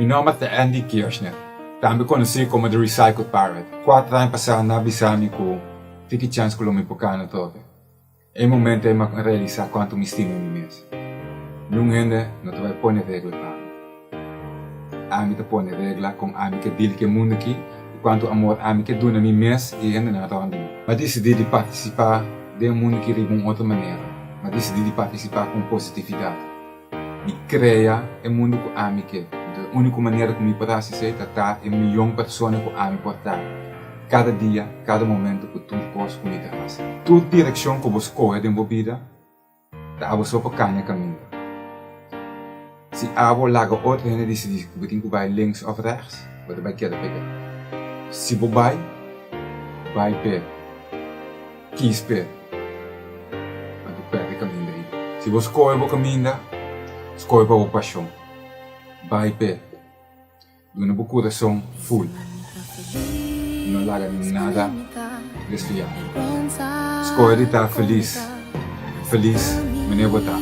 Mi nòmber ta Andy Kirchner, tambe konosí komo The Recycled Pirate. Kuater aña pasá nan a bisa mi ku tiki chèns ku lo mi por kana atrobe. E momento ei mi a realisá kuantu mi stima mi mes. Niun hende no ta bai pone regla pa mi. Ami ta pone regla kon ami ke deal ku e mundu aki i kuantu amor ami ke duna mi mes i e hendenan rònt di mi. Mi a disidí di partisipá den e mundu aki riba un otro manera. Mi a disidí di partisipá ku un positividat. Di krea e mundu ku ami ke. Enton e úniko manera ku mi por hasi esei ta ta e miyon persona ku ami por ta kada dia, kada momento ku tur kos ku mi ta hasi. Tur direkshon ku bo skohe den bo bida ta abo so pa kania kaminda. Si abo laga otro hende disidí ku bo tin ku bai links òf rèks, bo ta bai keda pegá. Si bo bai, bai p'e. Kies p'e. Anto perde kaminda ei. Si bo skohe bo kaminda, skohe pa bo pashon. Bai p'e. Duna bo kurason ful. No laga nada desviá. Skohe di ta felis. Felis manera bo ta.